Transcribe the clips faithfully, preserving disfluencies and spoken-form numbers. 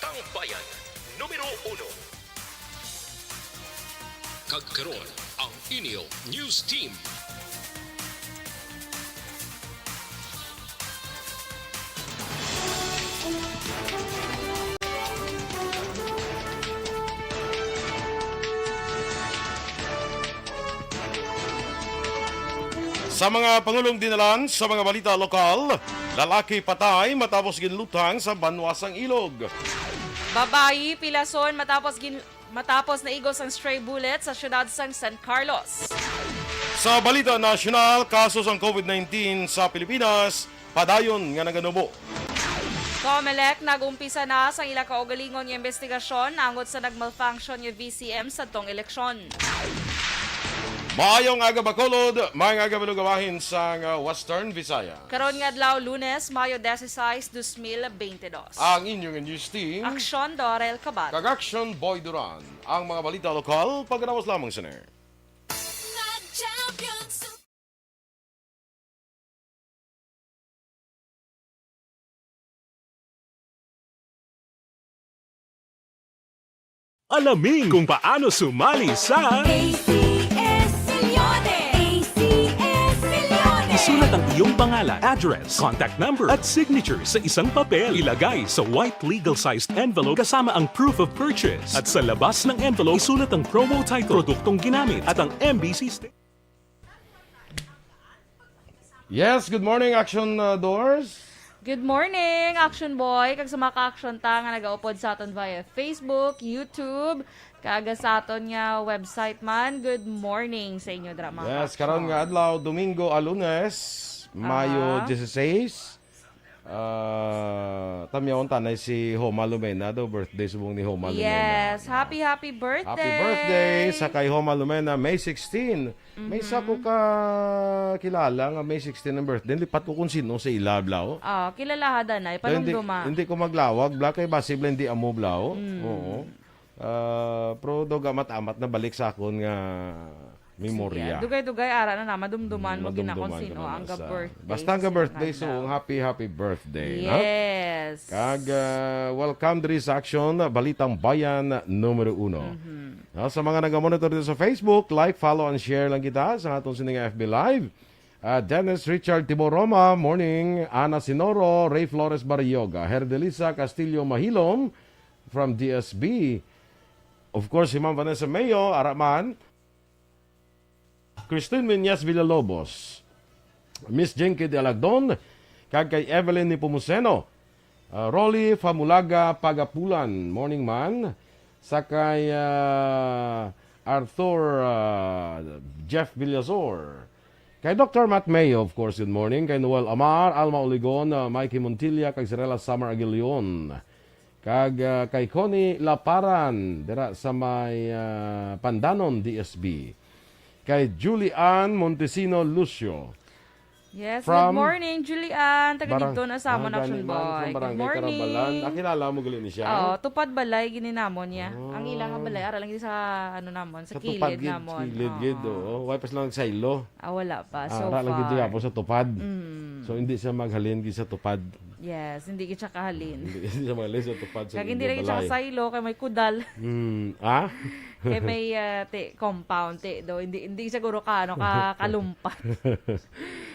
Ang Bayan, numero uno. Kag karon, ang inyo news team. Sa mga pangulong dinalan sa mga balita lokal, lalaki patay matapos ginlutang sa banwa sang ilog. Babayi pilason matapos gin-, matapos naigos ang stray bullet sa siyudad sang San Carlos. Sa balita nasyonal, kaso sang covid nineteen sa Pilipinas padayon nga naganubo. Comelec nag-umpisa na sang ila kaugalingon nga investigasyon angot sa nag-malfunction nga V C M sadtong eleksyon. Maayong aga, Bacolod, maayong aga, malugawahin sang, uh, Western Visayas. Karon nga adlaw, Lunes, Mayo dieciséis, dos mil beintidos. Ang inyo nga news team, Aksyon, Dorel Cabal. Kag Aksyon, Boy Duran. Ang mga balita lokal, pagkatapos lamang sini. Alamin kung paano sumali sa A C S Millones. A C S Millones. Isulat ang iyong pangalan, address, contact number, at signature sa isang papel. Ilagay sa white legal-sized envelope kasama ang proof of purchase. At sa labas ng envelope, isulat ang promo title, produktong ginamit, at ang M B C sticker. Yes, good morning, Action, uh, Doors. Good morning, Action Boy, kag sa mga ka-action ta nga nagaupod sa aton via Facebook, YouTube, kag sa aton nga website man. Good morning sa inyo dira, mga Yes, ka-action. Karon nga adlaw, Domingo, a Lunes, Mayo Aha. dieciséis. Ah, tamyawon tanay si Homa Lumena, daw birthday subong ni Homa Lumena. Yes, happy, happy birthday. Happy birthday sa kay Homa Lumena, May sixteen. May isa ko Mhm. ka kilala nga May sixteen ang birthday. Lipat ko kung sino sa ila, blaw. Ah, kilala ha, danay. Kaya hindi, Panumduma. hindi ko maglawag, bla, kay basi bla hindi amo, blaw. Mm. Oo. Ah, pero daw gamat-amat na balik sa akon nga memorya. Sige, dugay-dugay, ara na na, madumduman mo gina kung Madumduman sino ka man ang sa ga-birthday basta ang sa ga-birthday, so, adlaw. Happy, happy birthday, no? Yes. Kag, ah, welcome diri sa Action, Balitang Bayan, numero uno. Mhm. Ah, sa mga nagamonitor dito sa Facebook, like, follow, and share lang kita sa atong sining F B Live. Ah, Dennis Richard Timor Roma, morning. Ana Sinoro, Ray Flores Barrioga, Herdelisa Castillo Mahilom from D S B. Of course, si Ma'am Vanessa Mayo, ara man. Christine Meñas Villalobos, Miss Jinky de Alagdon, kag kay Evelyn Nepomuceno, ah, Rolly Famulaga Pagapulan, morning man, sa kay, ah, Arthur, ah, Jeff Villazor, kay Doctor Matt Mayo, of course, good morning, kay Noel Amar, Alma Oligon, ah, Mikey Montilla, kag Sirela Summer Aguilion. Kag, ah, kay Connie Laparan, dira sa may, ah, Pandanon, D S B. Kay Julie Ann Montesino Lucio. Yes, From good morning, Julie Ann. Taga Barang-, dito na sa amon, ah, Action gani man, Boy. From Good Barangay morning. Karambalan. Ah, kilala mo gali ni siya? Oo, tupad balay gini namon niya. Ang ila nga balay, ara lang gid sa, ano namon, sa Sa tupad kilid gid, namon. Kilid gid, Oo. oo. Way pa sila nagsaylo. Ah, wala pa. Ah, So ara lang gid far. gihapon sa tupad. Mm. So, hindi siya maghalin gid sa tupad. Yes, hindi gid siya kahalin. Hindi, hindi siya maghalin sa tupad sa Kag hindi inyong lagi siya balay. kasaylo, kay may kudal. Mm. Ah? Kay may, ah, ti, compound, ti, do. Hindi, hindi siguro ka, ano, ka, kalumpat.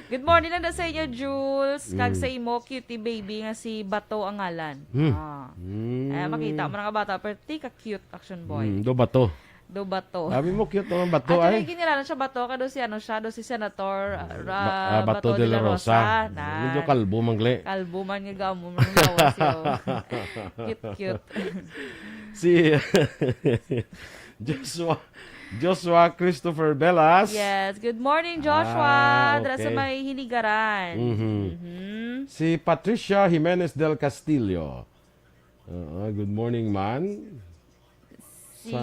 Good morning lang daw sa inyo, Jules. Kag Mm. sa imo, cutie baby nga si Bato ang ngalan. Hmm. Ah. Mm. Eh, makita mo na nga bata, pero ti ka cute, Action Boy. Mm, do Bato. Do Bato. Sabi mo, cute naman, Bato, Actually, ay. ginilala siya Bato, kado si, ano siya, do si Senator, ah, Ra-, Ba-, ah, Bato Bato de de la la Rosa. Rosa. Na. Medyo kalbo, mangle. Kalbo man nga gamo, man lawas yun. Cute, cute. Si Joshua, Joshua Christopher Velas. Yes. Good morning, Joshua. Ah, Dira sa okay. may Hinigaran. Mhm. Mhm. Si Patricia Jimenez del Castillo. Oo, good morning, man. Si Sa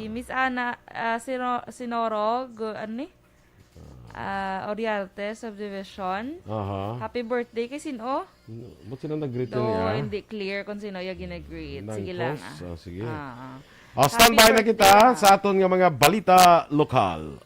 Miss Ana, ah, Sino-, Sinoro, gu-, ano ni? Ah, Oriarte Subdivision. Aha. Happy birthday kay sino? Ba't sila nag-greet Do, niya? hindi clear kung sino yung ginag-greet. Sige lang, Nangkos? ah. Oh, sige. Ah, ah. Oh, Happy standby na birthday, kita ah. sa aton nga mga balita lokal.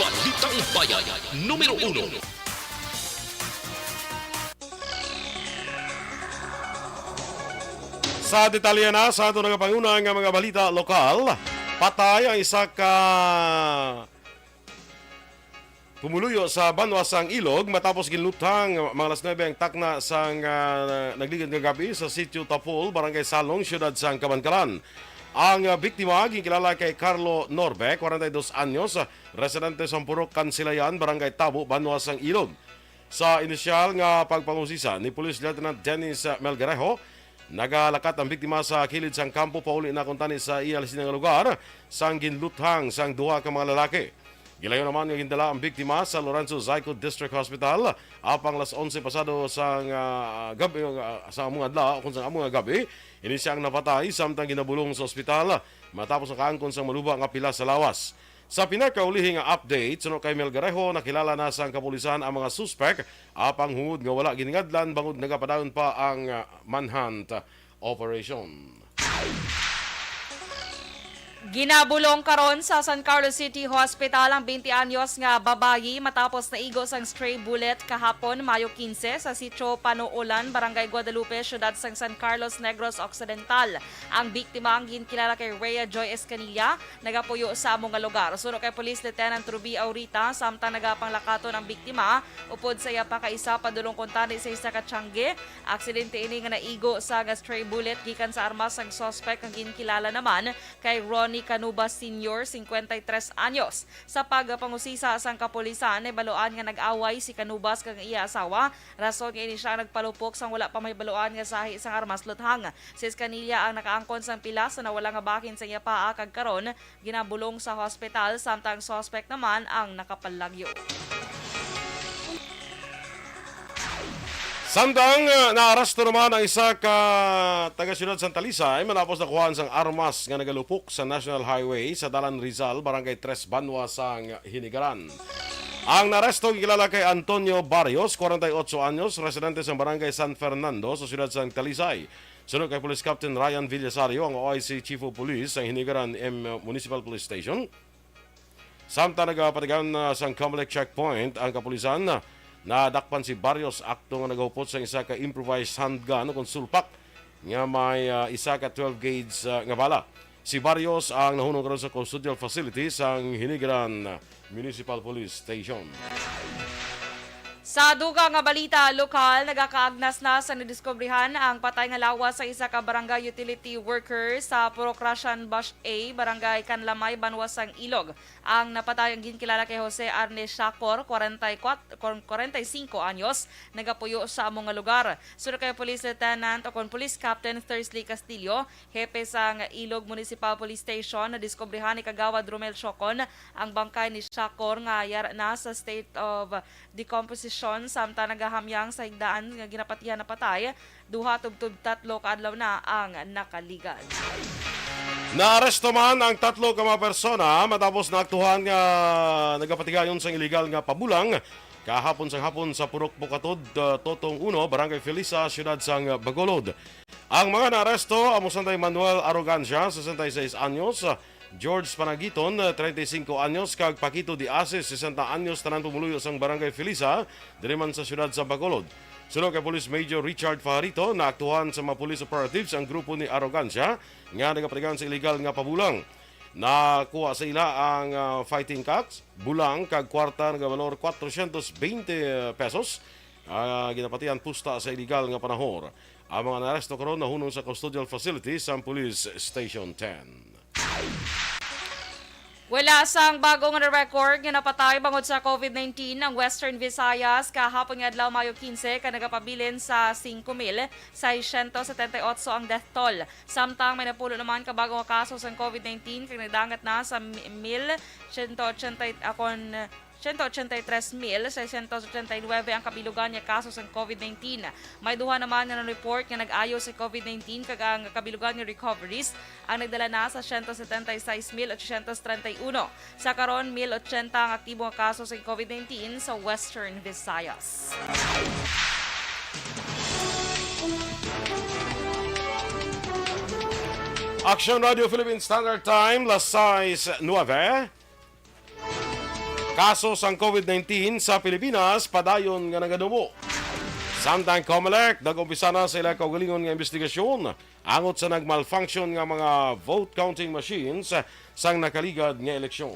Balitang Bayan, numero uno. Sa detalye na sa aton nagapanguna nga mga balita lokal, patay ang isa ka pumuluyo sa banwa sang Ilog matapos ginluthang mga alas nuebe ang takna sang, ah, nagligad nga gab-i sa Sitio Tapol, Barangay Salong, Siyudad sang Kabankalan. Ang, ah, biktima ginkilala kay Carlo Norbe, kwarenta y dos anyos, residente sa Purok Kansilayan, Barangay Tabo, banwa sang Ilog. Sa inisyal nga pagpangusisa ni Police Lieutenant Dennis Melgarejo, nagalakat ang biktima sa kilid sang kampo pauli na kuntani sa iya sini nga lugar sang ginluthang sang duha ka mga lalaki. Gilayon naman nga gindala ang biktima sa Lorenzo Xico District Hospital apang alas onse pasado sang, ah, gab-, ah, sa among adlaw, kung sa among gabi, ini siya ang napatay samtang ginabulong sa ospital matapos nakaangkon sang maluba nga pila sa lawas. Sa pinakaulihi nga update, suno kay Melgarejo, nakilala na sang kapulisan ang mga suspek, apang hungod nga wala giningadlan bangod nagapadayon pa ang, ah, manhunt operation. Ginabulong karon sa San Carlos City Hospital ang twenty anyos nga babayi matapos naigo sang stray bullet kahapon, Mayo quince, sa Sitio Panuulan, Barangay Guadalupe, siyudad sang San Carlos, Negros Occidental. Ang biktima ang ginkilala kay Rhea Joy Escanilla, nagapuyo sa amo nga lugar. Suno kay Police Lieutenant Ruby Aurita, samtang nagapanglakaton ang biktima upod sa iya pa ka isa padulong kuntani sa isa ka tiyangge. Aksidente ini nga naigo sa nga stray bullet gikan sa armas sang suspect nga ginkilala naman kay Ronnie Canubas Senior, cincuenta y tres anyos. Sa pagpangusisa sang kapulisan, nahibaluan nga nag-away si Canubas kag ang iya asawa, rason nga ini siya ang nagpalupok sang wala pa mahibaluan nga sahi sang armas luthang. Si Escanilla ang nakaangkon sang pila sa nawala nga bahin sa iya paa kag karon ginabulong sa hospital, samtang suspect naman ang nakapalagyo. Samtang, ah, naaresto naman ang isa ka taga-siyudad sang Talisay matapos nakuhaan sang armas nga nagalupok sa National Highway sa Dalan Rizal, Barangay Tres Banwa sang Hinigaran. Ang naaresto gikilala kay Antonio Barrios, kwarenta y otso anyos, residente sa Barangay San Fernando sa siyudad sang Talisay. Suno kay Police Captain Ryan Villasario, ang O I C Chief of Police sang Hinigaran M Municipal Police Station, samtang nagapatigayon na sang Comelec checkpoint ang kapulisan, nadakpan si Barrios akto nga nagahupot sang isa ka improvised handgun o kon sulpak nga may, ah, isa ka twelve gauge, ah, nga bala. Si Barrios ang nahunong karon sa custodial facility sang Hinigaran Municipal Police Station. Sa dugang nga balita lokal, nagakaagnas na sa nadiskubrihan ang patay nga lawas sa isa ka barangay utility worker sa Purok Russian Bash A, Barangay Canlamay, Banwa sang Ilog. Ang napatay ang ginkilala kay Jose Arne Shacor, kwarenta y kuwatro, kon-, kwarenta y singko anyos, nagapuyo sa amo nga lugar. Suno kay Police Lieutenant o kon Police Captain Thursley Castillo, hepe sang Ilog Municipal Police Station, nadiskubrihan ni Kagawad Romel Chocon ang bangkay ni Shacor nga yara na sa state of decomposition, samtang nagahamyang sa higdaan nga ginapatihan na patay. Duha tubtob tatlo ka adlaw na ang nakaligad. Naaresto man ang tatlo ka mga persona matapos naaktuhan nga nagapatigayon sang iligal nga pabulang kahapon sang hapon sa Purok Bukatod, uh, Totong Uno, Barangay Felisa, siyudad sang Bacolod. Ang mga naaresto amo sanday Manuel Arrogancia, sesenta y seis anyos, George Panagiton, treinta y cinco anyos, kag Paquito de Asis, sesenta anyos, tanan pumuluyo sang Barangay Felisa, diri man sa siyudad sa Bacolod. Suno kay Police Major Richard Fajarito, naaktuhan sa mga police operatives ang grupo ni Arrogancia nga nagapatigayon sa iligal nga pabulang. Nakuha sa ila ang, ah, fighting cocks, bulang, kag kwarta nga balor cuatrocientos veinte pesos. Ah, ginapatihan pusta sa iligal nga panahor. Ang mga naaresto karon nahunong sa custodial facility sang Police Station ten. Wala sang bago nga na-record nga napatay bangod sa covid nineteen ang Western Visayas kahapon nga adlaw, Mayo quince, kag nagapabilin sa singko mil seiscientos setenta y otso ang death toll. Samtang may napulo naman ka bago nga kaso sang covid nineteen kag nagdangat na sa mi-, mil siyento ochenta y, ah, kon siyento ochenta y tres mil seiscientos ochenta y nuebe ang kabilugan nga kaso sang covid nineteen. May duha naman nga na-report nga nag-ayo sa covid nineteen, kag ang kabilugan nga recoveries ang nagdala na sa siyento setenta y seis mil ochocientos treinta y uno. Sa karon, mil ochenta ang aktibo nga kaso sa covid nineteen sa Western Visayas. Action Radio Philippine Standard Time, las sais nuebe. Kaso sang COVID nineteen sa Pilipinas padayon nga nagadumo. Samtang Comelec nag-umpisa na sa ila kaugalingon nga investigasyon angot sa nagmalfunction nga mga vote counting machines sang nakaligad nga eleksyon.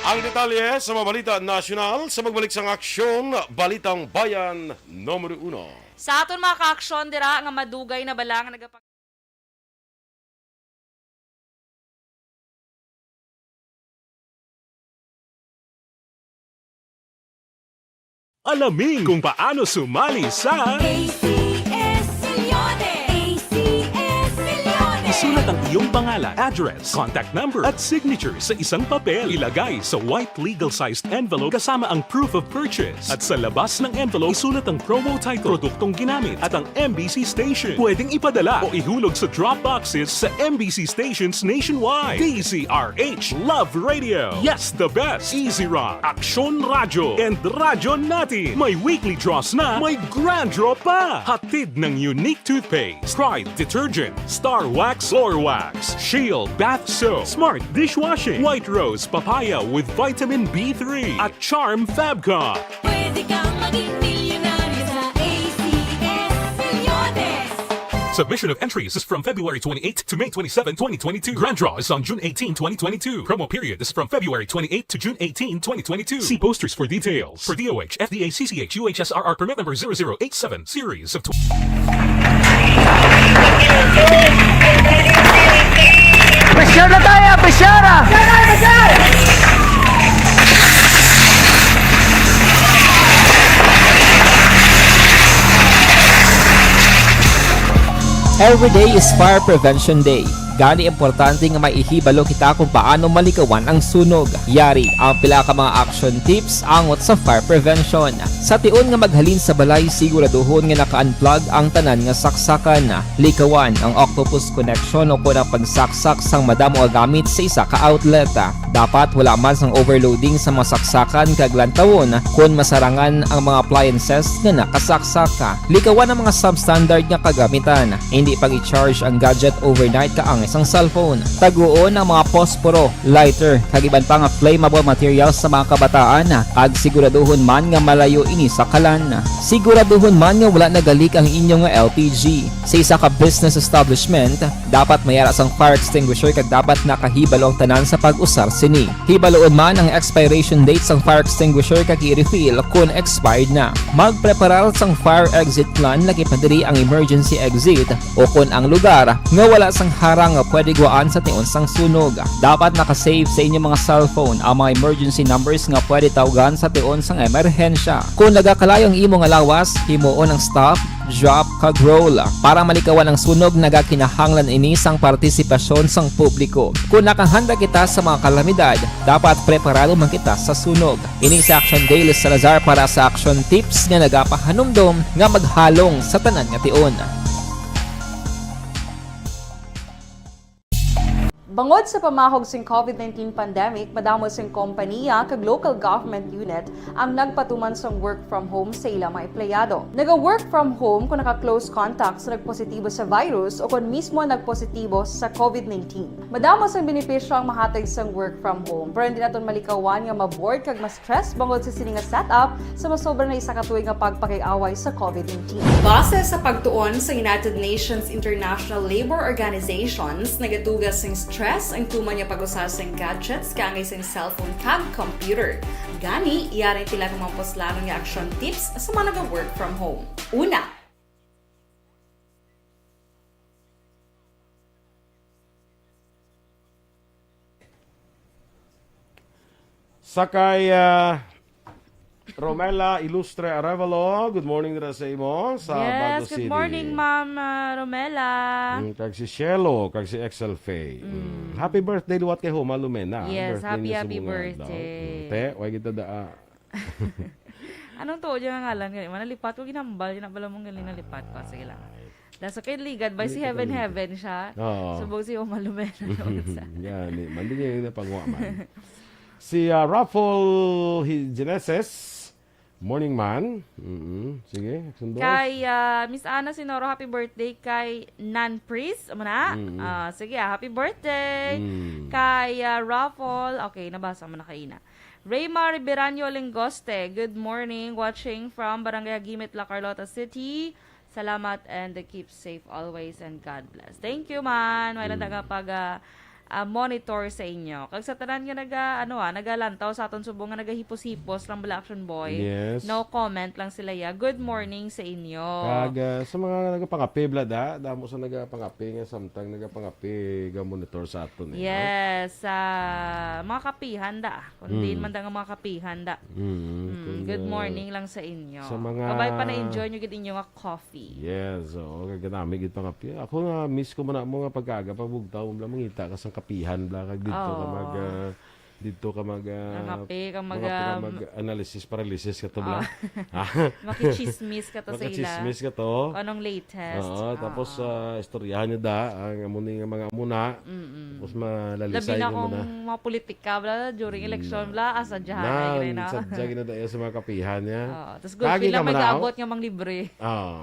Ang detalye sa mga balita nasyonal sa pagbalik sang Aksyon, Balitang Bayan numero uno. Sa aton mga kaaksyon dira nga madugay na bala nga nagapa- Alamin kung paano sumali sa A C S Millones. A C S Millones. Isulat ang iyong pangalan, address, contact number, at signature sa isang papel. Ilagay sa white legal-sized envelope kasama ang proof of purchase. At sa labas ng envelope, isulat ang promo title, produktong ginamit, at ang M B C station. Pwedeng ipadala o ihulog sa drop boxes sa M B C stations nationwide. D Z R H Love Radio. Yes, the best. Easy Rock, Aksyon Radyo, and Radyo Natin. May weekly draws na, may grand draw pa. Hatid ng Unique Toothpaste, Pride Detergent, Star Wax, Floor Wax, Shield Bath Soap, Smart Dishwashing, White Rose Papaya with Vitamin B three, at Charm Fabcon. Pwede kang maging milyonaryo sa A C S Millones. Submission of entries is from February twenty-eighth to May twenty-seven, twenty twenty-two. Grand draw is on June eighteen, twenty twenty-two. Promo period is from February twenty-eighth to June eighteen, twenty twenty-two. See posters for details. For D O H, F D A, C C H, U H S R R permit number zero zero eight seven, series of tw- Pressure na tayo, pressure! Every day is Fire Prevention Day. Gani, importante nga may ihibalo kita kung paano malikawan ang sunog. Yari ang pila ka mga action tips angot sa fire prevention. Sa tion nga maghalin sa balay, siguraduhon nga naka-unplug ang tanan nga saksakan. Likawan ang octopus connection o kon ang pagsaksak sang madamo nga gamit sa isa ka outlet. Dapat wala man sang overloading sa mga saksakan kag lantawon kon masarangan ang mga appliances nga nakasaksak. Likawan ang mga substandard nga kagamitan. Indi pag-i-charge ang gadget overnight kaangay sang cellphone. Taguon ang mga posporo, lighter, kag iban pa nga flammable materials sa mga kabataan, kag siguraduhon man nga malayo ini sa kalan. Siguraduhon man nga wala nagalik ang inyo nga L P G. Sa isa ka business establishment, dapat may ara sang fire extinguisher kag dapat nakahibalo ang tanan sa pag-usar sini. Hibaluon man ang expiration date sang fire extinguisher kag i-refill kon expired na. Magpreparar sang fire exit plan, lakip na diri ang emergency exit o kon ang lugar nga wala sang harang nga pwede guwaan sa tion sang sunog. Dapat naka-save sa inyo mga cellphone ang mga emergency numbers nga pwede tawgan sa tion sang emerhensya. Kon nagakalayo ang imo nga lawas, himuon ang stop, drop, kag roll. Para malikawan ang sunog, nagakinahanglan ini sang partisipasyon sang publiko. Kon nakahanda kita sa mga kalamidad, dapat preparado man kita sa sunog. Ini si Action Day, Salazar para sa Action Tips nga nagapahanumdom nga maghalong sa tanan nga tion. Bangod sa pamahog sing COVID nineteen pandemic, madamo sing kompanya kag local government unit ang nagpatuman sang work from home sa ila mga empleyado. Naga-work from home kung naka-close contact sa nagpositibo sa virus o kon mismo nagpositibo sa COVID nineteen. Madamo sang benepisyo ang mahatag sang work from home, pero hindi naton malikawan nga ma-bored kag ma-stress bangod sa sini nga setup sa masobra na isa ka tuig nga pagpakig-away sa COVID nineteen. Base sa pagtuon sa United Nations International Labour Organizations, nagaduga sing stress ang tuman nga pag-usa sing gadgets kaangay sing cellphone kag computer. Gani, yari ang pila ka mga puslanon nga action tips sa mga naga-work from home. Una, Sa kay, ah, Romela Ilustre Arevalo, good morning dira sa imo sa Yes, Bago good City. Morning, Ma'am, ah, Romela. Mm, kag si Shelo, kag si X L Faye. Mm. Mm. Happy birthday liwat kay Homa Lumena. Yes, birthday happy, niya sa happy mga birthday. Adlaw. Mm, te, way kita da, ah. Anong tuod yung ngalan? Gali, manalipat ko, ginambal, yun ang bala mong gali nalipat ko. Sige lang. Ay. That's okay, ligad by Hindi si kita Heaven ligad. Heaven siya. Oo. Subong si Homa Lumena. Yan, eh, man din yung napanguha man. Si, ah, Raffle Hi-, Genesis, morning man. Mm-mm. Sige, sundos. Kay, ah, Miss Ana Sinoro, happy birthday kay Nan Pris. Amo na? Mm-mm. Ah, sige, ah, happy birthday. Mm. Kay, ah, Raffle, okay, nabasa mo na kaina. Rayma Riberanyo Lingoste, good morning. Watching from Barangay Agimit, La Carlota City. Salamat and keep safe always and God bless. Thank you, man. May lang Mm. nga pag, ah, ah, monitor sa inyo. Kag sa tanan nga naga, ano, ah, nagalantaw sa aton subong nga nagahipos-hipos lang bala, Action Boy. Yes. No comment lang sila, ya. Good morning sa inyo. Kag, ah, sa mga nagapangape, bala, da, damo sa nagapangape nga samtang nagapangape, ga-monitor sa aton, eh, no? Yes, sa mga kapihan, da. Kung diin Mm. man da nga mga kapihan, da. Mm, Mm, kung, good ah, morning lang sa inyo. Sa mga Kabay pa na-enjoy nyo gid inyo nga coffee. Yes, oo, kag nami gid pangape. Ako na miss ko man mo nga pagkaaga, pag bugtaw, bala, mangita ka sang kapihan, bala, kag didto ka Oo. mag, ah, didto ka mag, ah, Nangape, kang mag, mangape ka, ah, mag-analysis paralysis ka to, bala. Oo. Ah. Makichismis ka to sa ila. Makichismis ka to. Kung anong latest. Oo, tapos, Oo. ah, istoryahan nyo da ang amo ni nga mga muna. Mm-mm. Tapos malalisay Labi na ka kung muna. mga politika, bala, during Mm. election, bala, asa dyan, Nan, ay, gani na. sadya ginadaya sa mga kapihan niya. Oo, tas good Kagi feel lang ka man, may ah. gaabot nga manglibre. Oo.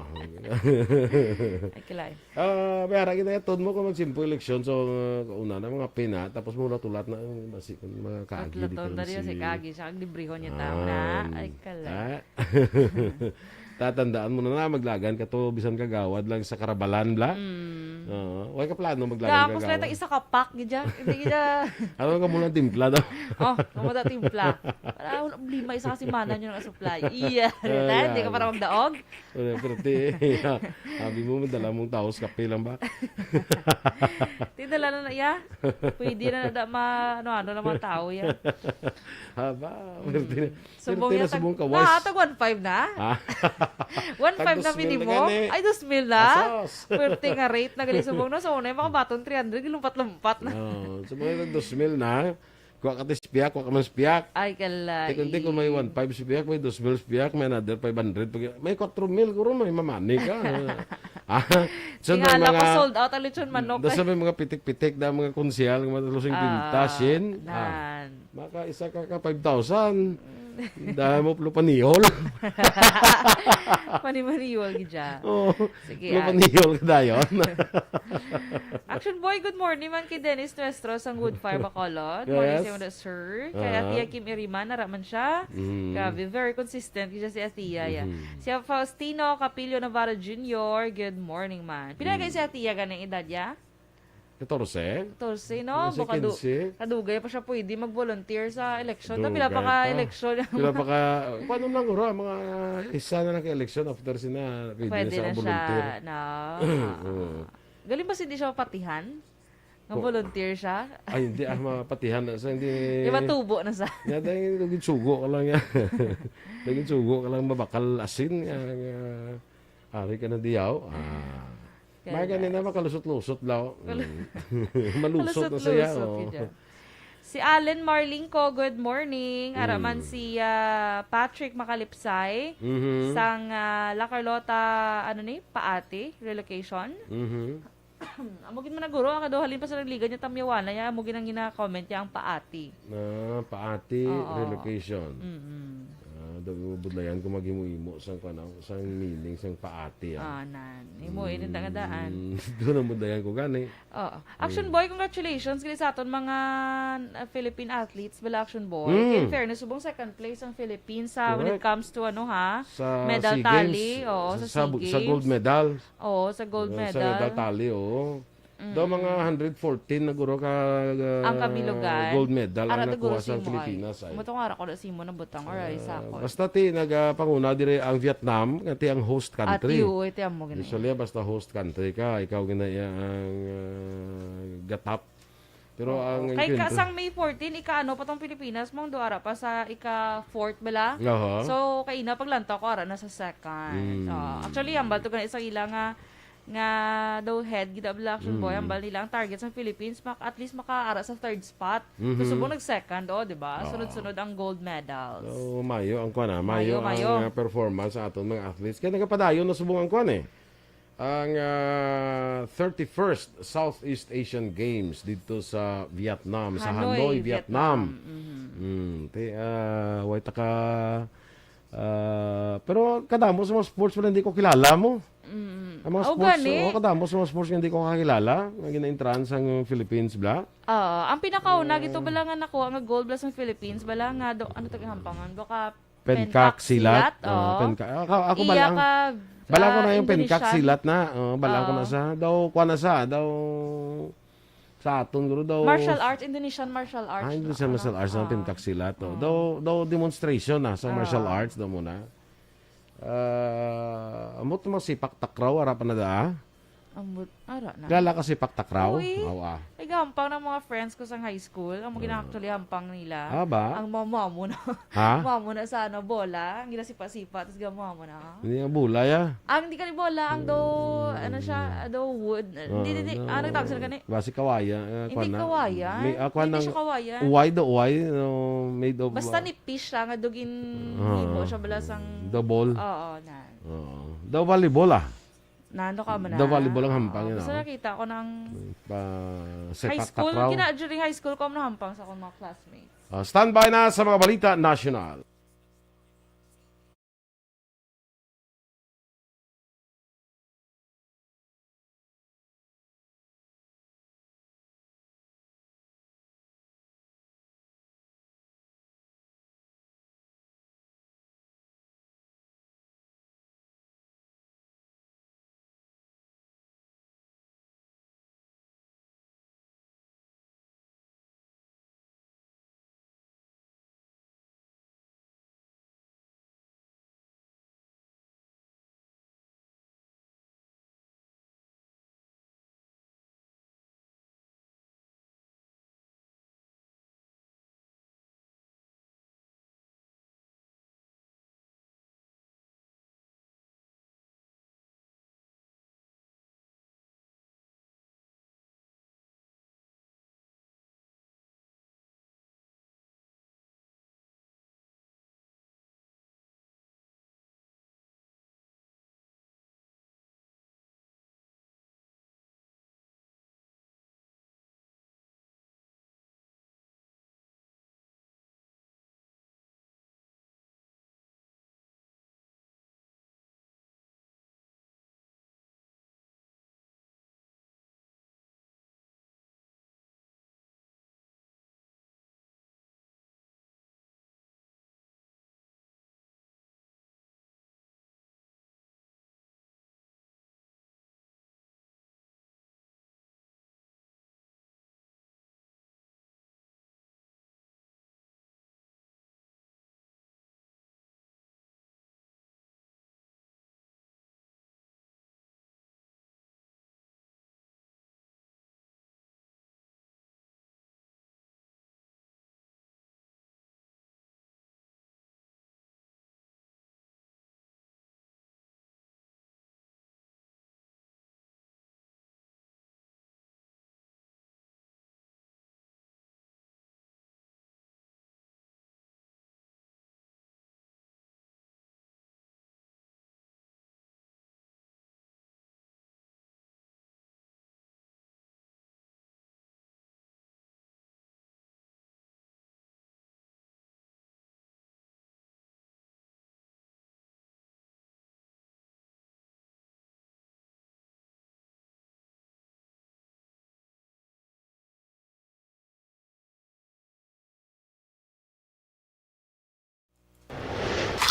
Ay, kilay. Ah, may ara kita, tod mo kung magsimpo eleksyon, so, uh, una na mga pina, tapos mo tulat-tulat na, uh, basi kung mga kaagi, di Tulat-tulat ka na rin si si kaagi, siya ang librihon niya tao na. Ah, Ay, kalay. ah. Tatandaan mo na na, maglagan ka to, bisan kagawad lang sa karabalan, bla. Mm. Oo. Way ka plano maglagan Tapos kagawad. lang isa ka pack, gidya. Hindi gidya. Ano ka muna timpla daw? Oh, kamuta timpla. Para wala problema, isa ka semana nyo nang supply. Iya. Ay, Dahil, di ka ay. para magdaog. Wala, pero ti, sabi mo, madala mong tao sa kape lang ba? Ti, dala na na, iya. Pwede na na da ma-, ano, ano na mga tao, iya. Haba, Mm. pero ti, Subong pero ti na na tag-, subong kawas. na, tag one five na? Ha? One five Tag na dos mil na minimum? gani. Ay, dos mil na? Asos. Pwerte nga rate na gali subong na. So, una yung makabaton three hundred, gilumpat-lumpat na. Oo, subong yung tag dos mil na. Kuha ka ti spiak, kuha ka man spiak. Ay, kalay. Tikon-tikon, may one five spiak, may dos mil spiak, may another five hundred. Pag, may kwatro mil, guro, may mamani ka. Ah, so, Tingala ko, mga, sold out ang lechon manok, doon sa eh. may mga pitik-pitik na mga konsehal, mga tulos yung Ah, pintasin. Ah, nan. maka isa ka ka five thousand. Dahil mo, lupanihol. Manimanihol, gidya. Oh, Sige, lupanihol ka dayon. Action Boy, good morning man kay Dennis Nuestro sang Wood Fire, Bacolod. Morning Yes. sa imo, sir. Kay Ah. Ate Kim Iriman, nara man siya. Mm. Grabe, very consistent siya si Ate Yaya. Mhm. Si Faustino Capillo Navarro Junior, good morning man. Pila Mm. kay si Ate Yaya ganing edad ya? Katorse? Katorse, no? Katorse, Baka du-, quince. kadugay pa siya pwede mag-volunteer sa election. Ta, pila pa Dugay ka pa. election? Pila pa ka, paano lang, guro, mga isa na lang ka election after sina, pwede Pwede na siya na siya, volunteer. na. Oo. Galing ba hindi siya mapatihan? Nga Ko- volunteer siya? Ay, hindi, ah, mapatihan na siya, hindi. Di ba tubo na siya? Nga, dahil naging sugo ka lang yan. Naging sugo ka lang, mabakal asin, nga, nga, ari ka na diyaw. Ah. Kaya May ganina, makalusot-lusot daw. Kalu- Mm. Malusot na siya, Kalusot-lusot oh. ka dyan. Si Allen Marlingco, good morning. Ara man Mm. si, ah, Patrick Makalipsay Mhm. sang, ah, La Carlota, ano ni, Paati, relocation. Mhm. Amo gid man na, guro, ang kadaw halin pa sa nagligad niya, tamyawana niya, amo gid ang gina-comment niya, ang Paati. Ah, Paati Oo. relocation. Mm-mm. Ah, daw budlayan ko maghimo-himo sang kuan, sang meaning sang Paati, ah. Ah, nan. Himo, ini ta nga daan. Mm, doon ang budlayan ko gani. Oo. Action Mm. Boy, congratulations gid sa aton mga, uh, Philippine athletes, bala, Action Boy. Mm. In fairness, subong second place ang Philippines sa when it Correct. comes to, ano, ha, Sa medal SEA tally. Games, Oo, sa sa, sa SEA bu-, sa gold Games. medal. Oo, sa gold Oo, sa medal. medal tally, oo. Mm. Daw mga hundred fourteen na guro ka, uh, Ang kabilugan. gold medal Ara ang to guro nakuha sa simo ay. Pilipinas ay. Amo to nga ara ko na simo na butang or ay Ah, sakon. basta ti nagapanguna dire ang Vietnam, nga ti ang host country. Ati, oo, iti amo gani. Usually, basta host country ka, ikaw gina iya ang, ah, gatap. Pero Oo. ang Kay ka-, encuentro sang May fourteen, ika-ano pa tong Pilipinas, mong do ara pa sa ika-fourth bala? Aha. So, kay ina paglantaw ko, ara na sa second. Mm. Ah, actually, hambal to gani sa ila nga, nga daw head, gid bala, Action Boy, Mm. hambal nila ang target sa Philippines, mak-, at least makaara sa third spot. Mhm. So, subong nag-second, oh, di ba? Oo. Sunod-sunod ang gold medals. So, mayo ang kuan, ah. Mayo, Mayo, mayo. ang, ah, performance sa aton mga athletes. Kaya nagapadayon na subong ang kuan, eh. Ang, ah, thirty-first Southeast Asian Games dito sa Vietnam, sa Hanoi, Hanoi, Vietnam. Vietnam. Mhm. Mm, ti, ah, way ta ka, ah, pero kadamo sa mga sports wala, hindi ko kilala mo. Mm, Ang mga Aw, sports, gani. Oh, kadamo sa mga sports nga hindi ko kakilala, nga ginaintrahan sa Philippines, bla. Ah, ang pinakauna, gito bala nga nakuha nga gold bala sa Philippines, bala nga do, ano to gihampangan? Baka Pencak pencak silat. Silat, Oh, oo. Pencak. Ako, ako Iya bala ang, ka, bala ko ah, na yung pencak Indonesian. Silat na. Oh, bala ko Oo. Na sa, daw, kuha na sa, daw, sa aton, guro, daw. Martial arts, Indonesian martial arts Ah, Indonesian na. Martial arts, ang Oo. Pencak silat, oh. Oo. Daw, daw demonstration na sa martial Oo. Arts, daw muna. Ah, amo to mga sipak takraw, ara pa na da, ah? Ambot, ara na. Kilala ka sipak takraw? Uy. Aw, ah. Ay, gampang ng mga friends ko sa high school. Ang mga Ah. Actually hampang nila. Ah, ba? Ang mama mo na. Ha? Mama na sa ano, bola. Ang ginasipa-sipa, tapos gamo mo na. Hindi nga bola, ya. Ang di ka ni bola, ang do, ano siya, do wood. Ah, Hindi, hindi, hindi. no. Ano tawag sila kani? Basi kawaya, eh, Hindi kwan na. Kawayan. May, ah, kwan Hindi ng siya kawayan. Uway, do uway, no, made of, Basta ah, nipis siya, nga dugin Ah. Hibo siya bala sang The ball. Oo, na. Oo. The volleyball, ah. Nano ka man The na. volleyball ang hampang Oo, yun, basta ah. Nakita ko ng Pa, high sepak school, takraw. Kina, during high school ko, ang nahampang sa akong mga classmates. Ah, standby na sa mga balita national.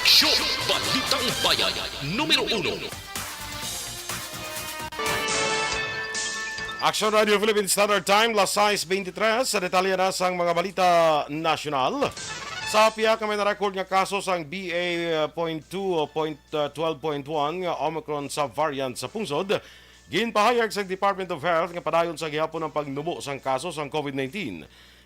Aksyon! Balitang Bayan, numero uno. Action Radio Philippine Standard Time, las sais veintitrés. Sa detalye na sang mga balita nasyonal. Sa pihak nga may na-record nga kaso sang B A point two point twelve point one nga Omicron subvariant sa pungsod, ginpahayag sa Department of Health nga padayon sa gihapon ang pagnubo sang kaso sang covid nineteen.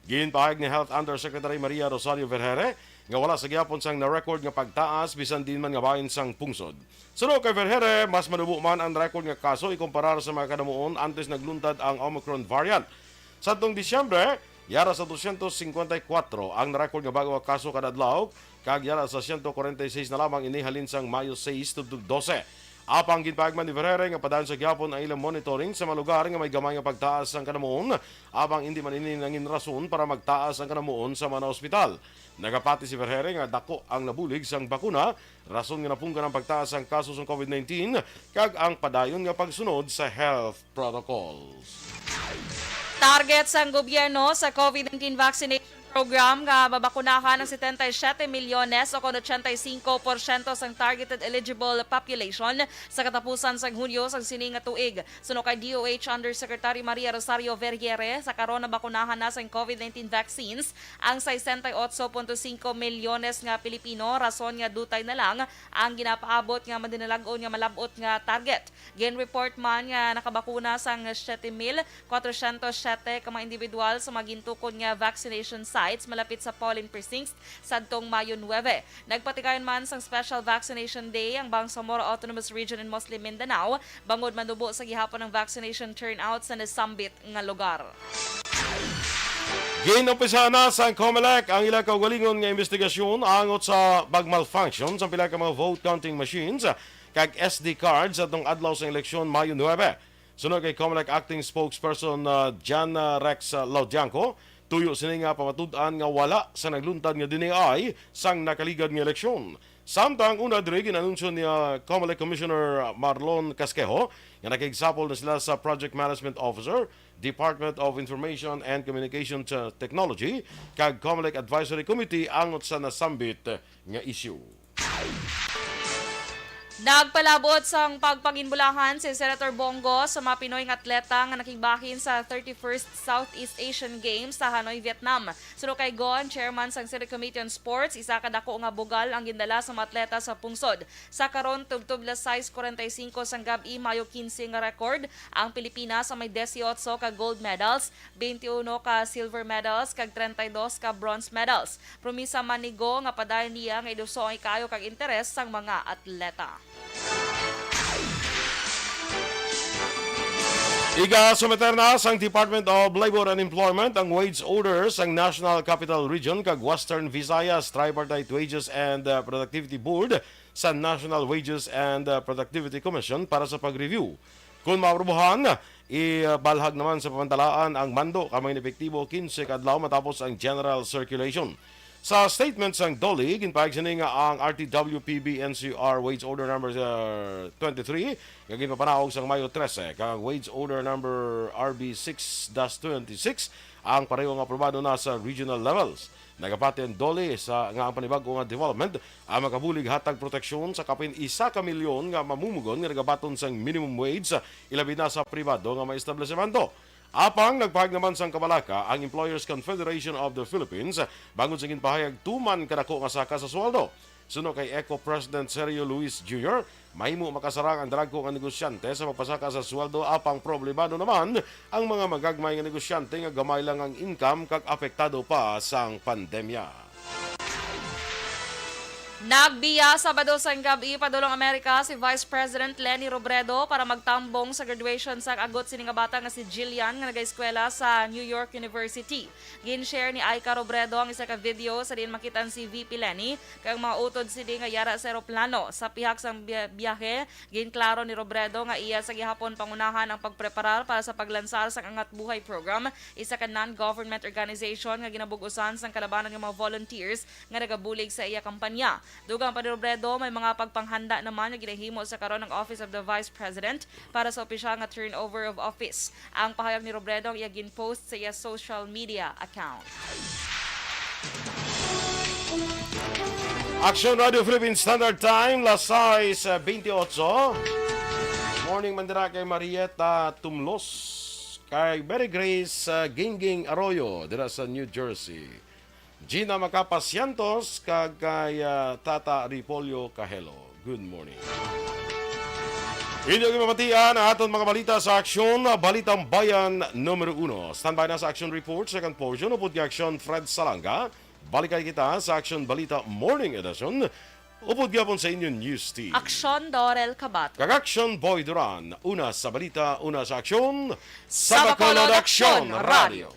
Ginpahayag ni Health Undersecretary Maria Rosario Vergeire nga wala sa gihapon sang na-record nga pagtaas bisan diin man nga bahin sang pungsod. Suno kay Vergeire, mas manubo man ang record nga kaso ikumparar sa mga kadamuon antes nagluntad ang Omicron variant. Sadtong Disyembre, yara sa dosyentos singkwenta y kuwatro ang na-record nga bag-o nga kaso kada adlaw, kag yara sa siyento kwarenta y seis na lamang ini halin sang Mayo sais tubtob dose. Apang ginpahayag man ni Vergeire nga padayon sa gihapon ang ilang monitoring sa mga lugar nga may gamay nga pagtaas sang kanamuon, apang indi man ini nangin rason para magtaas ang kanamuon sa mga ospital. Nagapati si Vergeire nga dako ang nabulig sang bakuna, rason nga napunggan ang pagtaas sang kaso sang COVID nineteen kag ang padayon nga pagsunod sa health protocols. Target sang gobyerno sa COVID nineteen vaccination program nga mabakunahan ang setenta y siete milyones o kon ochenta y cinco porsyento sang targeted eligible population sa katapusan sang Hunyo sang sini nga tuig. Suno kay D O H Undersecretary Maria Rosario Vergeire, sa karon nabakunahan na sang COVID nineteen vaccines ang sesenta y otso punto singko milyones nga Pilipino, rason nga dutay na lang ang ginapaabot nga madinalag-on nga malab-ot nga target. Gin-report man nga nakabakuna sang siyete mil kwatrosyentos siyete ka mga individual sa mga gintukod nga vaccination sites malapit sa polling precincts sadtong Mayo nuebe. Nagpatigayon man sang Special Vaccination Day ang Bangsamoro Autonomous Region in Muslim Mindanao bangod manubo sa gihapon ang vaccination turnout sa nasambit nga lugar. Ginumpisahan na sang Comelec ang ila kaugalingon nga investigasyon angot sa pag-malfunction sa pila ka mga vote counting machines kag S D cards atong adlaw sa eleksyon, Mayo nuebe. Suno kay Comelec Acting Spokesperson, ah, Jan, ah, Rex, ah, Laudianco, tuyo sini nga pamatud-an nga wala sa nagluntad nga D N I sang nakaligad nga eleksyon. Samtang una diri gin-anunsyo ni, ah, Comelec Commissioner Marlon Casquejo nga nakigsapol na sila sa Project Management Officer, Department of Information and Communication Te-, Technology, kag Comelec Advisory Committee angot sa nasambit nga isyu. Nagpalabot sang pagpanginbulahan si Senator Bong Go sa mga Pinoy nga atleta nga nakigbahin sa thirty-first Southeast Asian Games sa Hanoi, Vietnam. Suno kay Go, ang chairman sang Senate Committee on Sports, isa ka dako nga bugal ang gindala sa mga atleta sa pungsod. Sa karon, tubtob las sais kuwarenta y singko sang gab-i, mayo kinse nga record ang Pilipinas sa may desiotso ka gold medals, bente uno ka silver medals, kag treinta y dos ka bronze medals. Promisa man ni Go nga padayon niya nga iduso ang ikaayo kag interes sang mga atleta. Igasumiter na sang Department of Labor and Employment ang wage order sang National Capital Region kag Western Visayas Tripartite Wages and, uh, Productivity Board sa National Wages and, uh, Productivity Commission para sa pag-review. Kon maaprobahan, ibalhag naman sa pamantalaan ang mando kamo nga epektibo kinse ka adlaw matapos ang general circulation. Sa statement sang DOLE, ginpahayag sini nga ang R T W P B N C R Wage Order Number, uh, twenty-three nga ginpapanaog sang Mayo trese kag ang Wage Order Number R B six dash twenty-six ang pareho nga aprobado na sa regional levels. Nagapati ang DOLE sa nga ang panibag-o nga development ang makabulig hatag proteksyon sa kapin isa ka milyon nga mamumugon nga nagabaton sang minimum wage, ilabi na sa pribado nga mga establisemento. Apang nagpahayag naman sang kabalaka ang Employers Confederation of the Philippines bangod sa ginpahayag tuman kadako nga saka sa sweldo. Suno kay ECO President Sergio Luis Junior, mahimo makasarang ang dalagko nga negosyante sa pagpasaka sa sweldo, apang problemado naman ang mga magagmay nga negosyante nga gamay lang ang income kag apektado pa sang pandemya. Nagbiya Sabado sang gab-i padulong Amerika si Vice President Leni Robredo para magtambong sa graduation sang agot sini nga bata nga si Jillian nga nagaeskwela sa New York University. Gin-share ni Aika Robredo ang isa ka video sa diin makita si V P Leni kag mga utod sini nga yara sa eroplano. Sa pihak sang biya-, biyahe, ginklaro ni Robredo nga iya sa gihapon pangunahan ang pagpreparar para sa paglansar sang Angat Buhay Program, isa ka non-government organization nga ginabug-usan sang kalabanan nga mga volunteers nga nagabulig sa iya kampanya. Dugang pa ni Robredo, may mga pagpanghanda naman nga ginahimo sa karon ang Office of the Vice President para sa opisyal nga turnover of office. Ang pahayag ni Robredo ang iya gin-post sa iya social media account. Action Radio Philippine Standard Time, las sais, eh, bente otso. Morning man dira kay Marieta Tumlos, kay Mary Grace, eh, Gingging Arroyo dira sa New Jersey. Gina Macapa Cientos kag kay, ah, Tata Ripolio Cajelo. Good morning. Inyo gipamatian ang aton mga balita sa Aksyon, Balitang Bayan numero uno. Standby na sa Action Report, second portion, upod kay Aksyon Fred Salanga. Balikan kita sa Aksyon Balita Morning Edition. Upod gyapon sa inyo news team. Aksyon Dorel Kabato. Kag Aksyon Boy Duran. Una sa balita, una sa aksyon. Sa Bacolod, Aksyon Radio.